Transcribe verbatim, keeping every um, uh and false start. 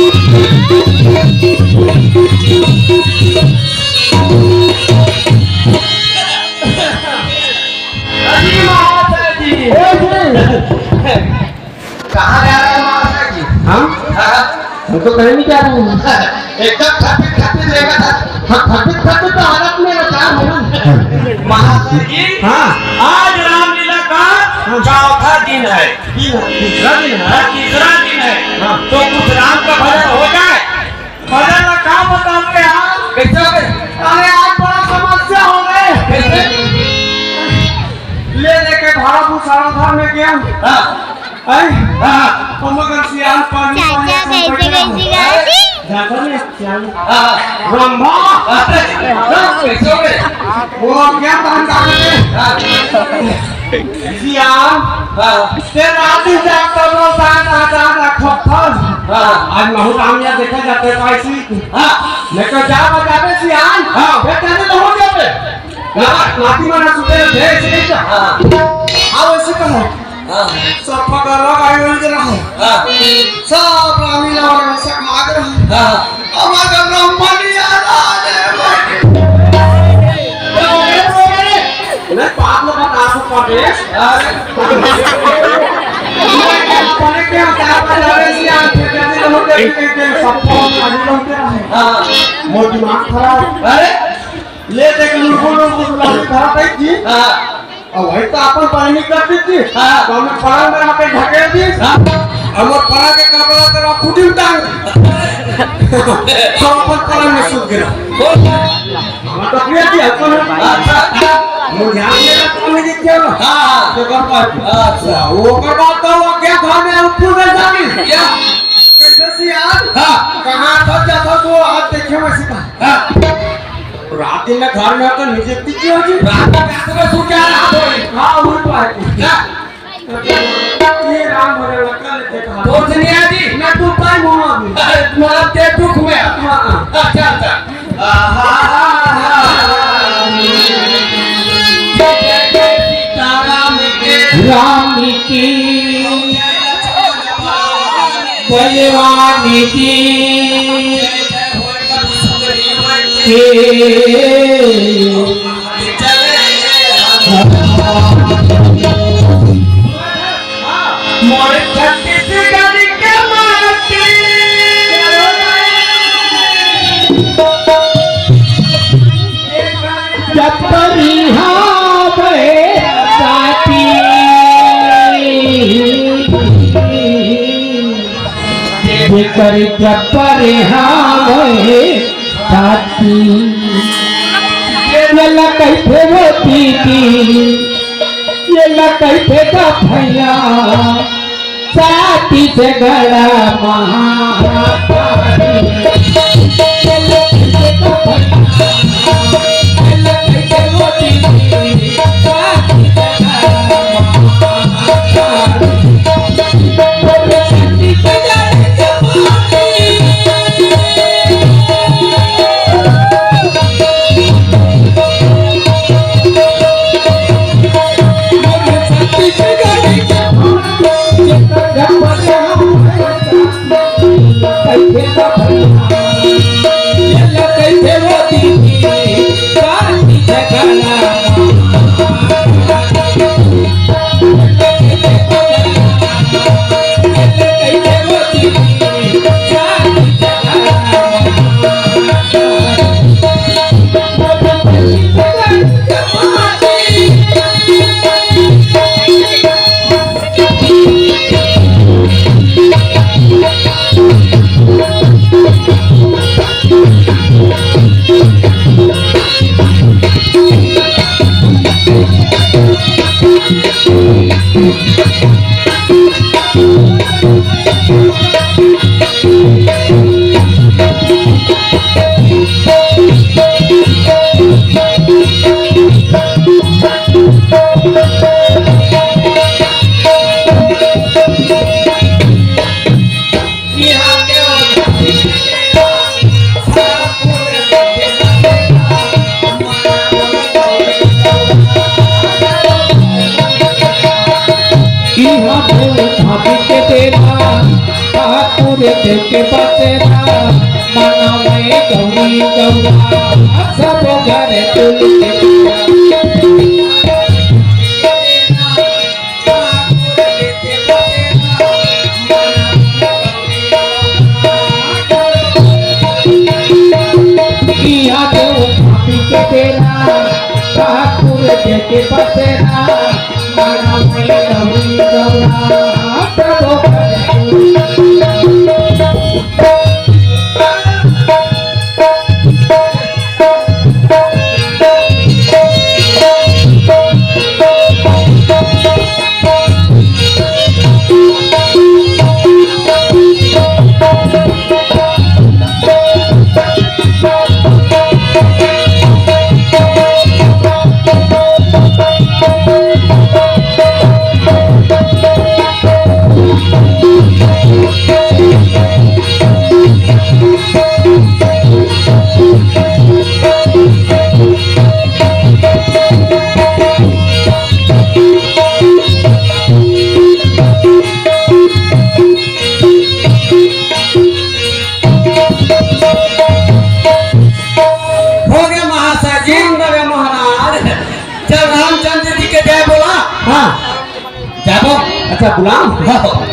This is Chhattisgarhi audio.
अजी महाराज जी। ए जी। कहाँ जा रहे हैं महाराज जी? हम? हाँ। हम तो कहीं नहीं जा रहे हैं। एकदम थपित थपित रहेगा। हाँ, थपित थपित तो हालत में बचा है ना। महाराज जी, हाँ। आज रामलीला का हाँ। चौथा दिन है। तीसरा दिन है। हाँ, तीसरा दिन है। हाँ। तो कुछ राम का भजन हो जाए। भजन का काम बताते हैं। कैसे हो गए? अरे, आज बड़ा समस्या हो गए। कैसे? ले लेके भाड़ा भूसा घर में गया। हाँ। अरे, हाँ। हम अगर सियान पानी चाचा, पानी कैसे, कैसे गाती? जाता नहीं, सियान। हाँ। रंभा। हाँ, कैसे हो गए? वो क्या बात कर रहे हैं? हाँ। सियान। हाँ। ते राती जागता रो, ता, ता, ता, ता, खप्पल। हाँ। आज महू राम यार देखा जाते हैं, कैसी? हाँ। मैं कहा, जा बजावे सियान। हाँ। बेटा ने तो हो जाते। ना, नाती मना सुते थे, ऐसे नहीं था। हाँ। आओ, ऐसे कहो। हाँ। सब पकड़ लो, गाड़ी उड़ के रहो। हाँ। सब रामी लाओ, सब मार रहो। हाँ। अब अगर राम बनी आ रहा है, मैं बाप लोग का नाम पकड़ रहे। अरे। पकड़ के हम क्या बजावे सियान, फिर जल्दी तो हो जाए, सबको पानी लोग के रहे। हाँ। मोर दिमाग खराब। अरे। ले देख लुलबुल लुलबुल लुलबुल धरा देख जी। हाँ। अब वही तो अपन पानी कर दीजिए। हाँ। तो हमें पलंग में आके ढकेल दी। हाँ। हम पलंग के कपड़ा तो खुद ही उतार दी। हम अपन पलंग में सूत गिरा। बोल। हम तो प्रिय थी, अपन। अच्छा। मुझे यहाँ मेरा कौन नहीं क्या? हाँ। तो कर पाती। अच्छा। वो कर बात तो वो क्या घर में हम पूरे जानी। क्या? कैसे सियान? हाँ। कहाँ था, जाता तो आज देखे मैं सीधा। हाँ। रात दिन में घर में तो नहीं देखती क्यों जी? रात में घर में सो क्या रहा बोली? हाँ, उठ पाती। क्या? ये राम भजन लगा लेते कहा। तो दुनिया जी। मैं तो टाइम हुआ अभी। अरे, तुम्हारा ते दुख में। हाँ, हाँ। अच्छा, अच्छा। आहा, सीताराम के। राम की। बलवान की। मोर छत्तीसगढ़ के माटी। जब परिहावे साथी। जेकर जब्बर हावय साथी। ये ला कहिथे वो दीदी, ये ला कहिथे गा भैया, साथी झगड़ा महाभारी। देखे के बसेरा, मनवे गौरी गौरा, सब घर तुलसी। किया देव भाभी के डेरा, ठाकुर जी के बसेरा, माना मैया हुई गौरा, प्रभु हो गया महाशय जी। सुंदर महाराज। चल रामचंद्र जी के जय बोला। हाँ। जाबो। अच्छा, गुलाम। हाँ।